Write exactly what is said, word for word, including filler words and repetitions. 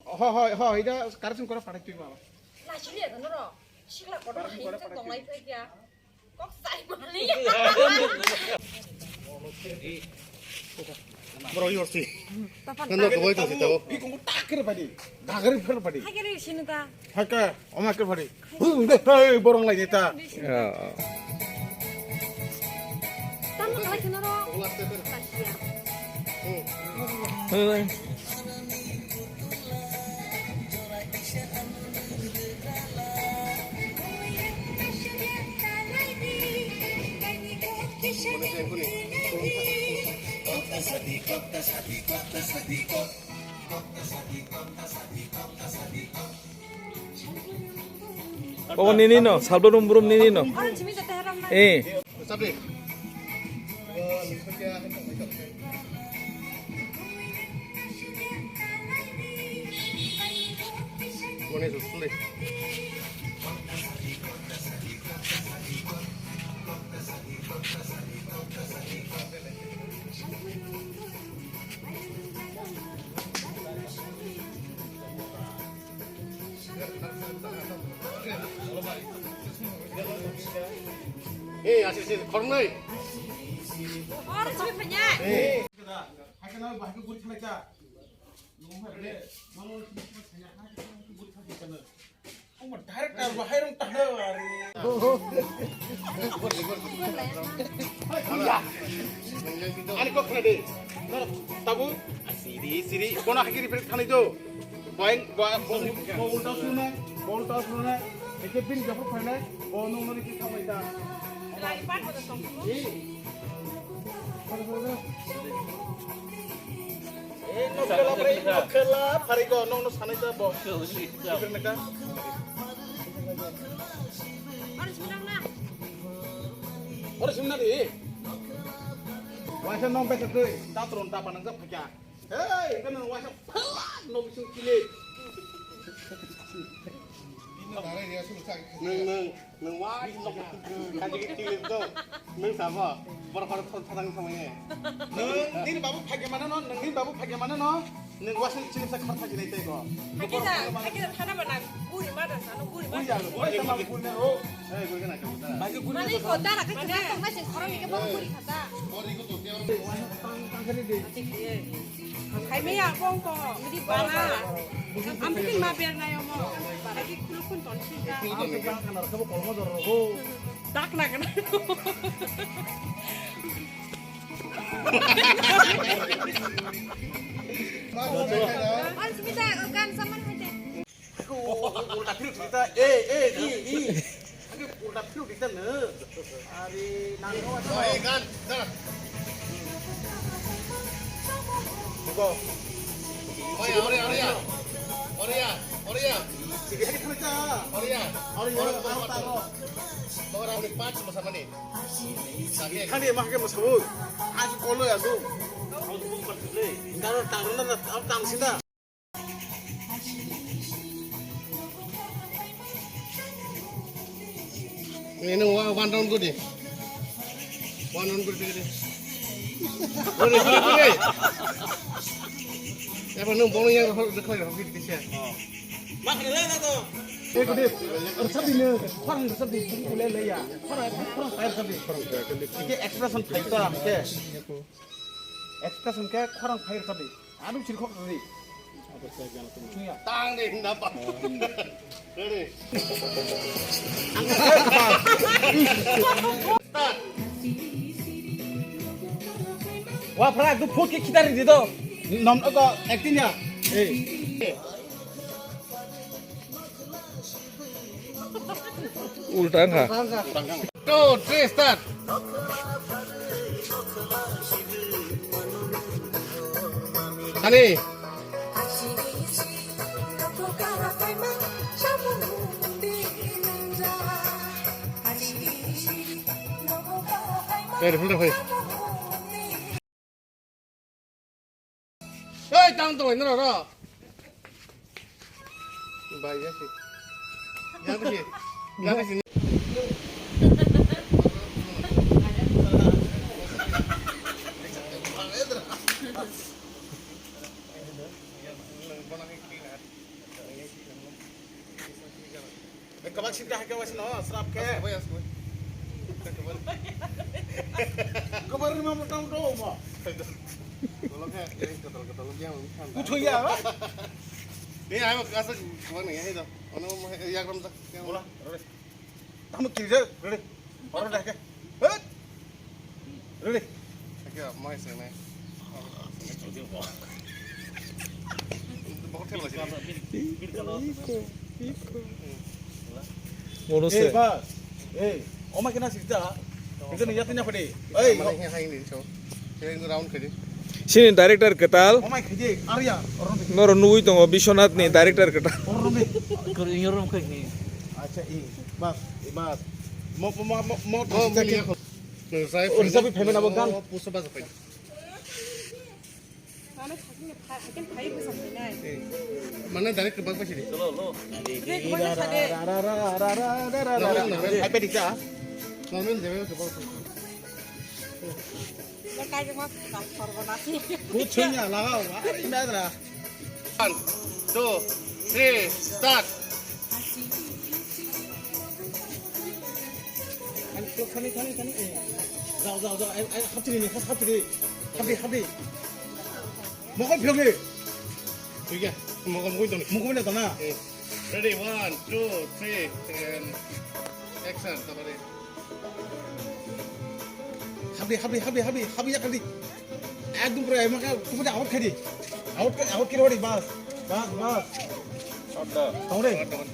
Ho, ho, ho, ida correction kora pathai twi ma. Lachili ya noro. Sikla kotor hai tonglai thai kya. Kok sai mali. Bro, you see. Tapan. Nang ko boy to sita. Bi kong takir padi. Dagari phar padi. Hai kere sinu ta. Haka, oma kir padi. Hu, de, hey, borong lai neta. Ya. Tamo kala kena ro. Kasian. Hey. Oh, nini no, salbrum brum nini no. Eh. Eh, asik sih, kornai. Or, sih punya. Eh. Hai kana bahagi guri khalai ta. Nong hai de, nong sih sih saya hai guri khalai kana. Omo director bahai rong ta hai ari. Ani kok khna de. Tabu, siri siri, kono hakiri pret khanai do. Boing, bo, bo, bo ulta sunai, bo ulta sunai. Eke bin japur khanai, bo nong nori ki khamai ta. Lai pat bodo song. Eh. Eh, nokela bre, nokela, pharigo, nongno sanai ta bo. Suri, suri. Ora simna di. Waisa nong bete tui, tatron ta panang jak phakya. Hei, kan nong waisa phala nong bising kile. Neng, neng. Nwng wai nok kaji ke chilip do. Nwng sabo. Bor bor thon thang thang ye. Nwng nini babu phage mana no, nwng nini babu phage mana no. Nwng wasing chilip sa khat phage nai tei go. Hakida, hakida thana bana guri ma da sano guri ma. Guri ya, guri ma guri na ro. Eh, guri na ka. Mani ko dara ka chana tong na sing khorang ni ke babu guri khata. Guri ko to te. Tang tang kari de. Hai me ya bong ko, midi bana. Am bikin ma ber na yo mo. Hai ki khulukun ton sing ka. Ang se bang kanar kabo kolmo dor rogo. Dak na kana. Al sumita gan saman hai te. Ulta phiru thita, eh, eh, i, i. Ake ulta phiru thita ne. Ari nang ko. Oh, eh, gan, gan. Go. Oya, oya, oya. Oya, oya. Sige, sige, sige. Oya. Oya, oya, oya. Bawa rambut pas sama-sama nih. Sige. Kan dia mah ke masabu. Aji kolo ya tu. Daro taro na, taro tang sida. Ini wa-, one round gudi. One round gudi, gudi. Gudi, gudi, gudi. Apa nung bong yang rohok, rohok, rohok, gudi, gudi. Mak, ada lah tu. Eh, gudi. Resep ini, kurang resep di, bung kulai le ya. Kurang, kurang air resep di. Kurang air resep di. Ini expression fight tu, oke. Expression ke kurang air resep di. Anu chiri khok tadi. Tang de hinda pa. Ready. Wa phra du phut ki khitari di do. Nom ko acting ya. Eh. Ulta wngkha. Two, three, start. Ani. Hey, refund, refund. Oi, tang tong, ini ro. Bai, ya sih. Ya sih. Ya sih. Tabak sibda hai kawas no, srap ke. Bai as bai. Kabar ni mamu tang do mo. Tolong ke, eh, kotor kotor lagi yang kan. Kutu ya. Ni ayo kasar kuan ni ya itu. Ono mo ya gram tak. Bola, rode. Tamu kiri je, rode. Oro dah ke. Hei. Ready? Oke, mau yang sini. Mau hotel lagi. Iko, iko. Mono se. Eh, bas. Eh, oma kena sita. Itu ni yatin apa deh? Eh, mana yang hai ni so. Yang round kiri. Sini director ketal. Oma kiri, Arya, orang ni. Noro nui tongo Biswanath ni director ketal. Orang ni. Kiri nyorom kai ni. Acha, eh, bas, eh, bas. Mau, mau, mau, mau. Oh, kasih mili jaket. Ako. Uri sabi payment abo gan. Puso ba sapai. Mana thakni pha-, hakin phai bo sapai nai. Mana direct bak basi di. Re, kemana thade? Normal, normal. Hai pedi ka? Normal jaga ke bak. Lo kai ke mas ka sorbo nasi. Kuchhunya lagao, ari madra. One, two, three, start. Thani, thani, thani, thani, eh. Jao, jao, jao, eh, eh, hapchini ni, hap-, hapchini. Habi, habi. Mokol phiyok ni. Thik hai, mokol mokol tong ni. Mokol ni tong na. Eh, ready, one, two, three, and action, tabare. Habi, habi, habi, habi, habi ya kali. Ekdom pura emang ka, tu punya out kadi. Out ka, out kiri wadi, bas. Bas, bas. Out dah. Tong deh. Out, out.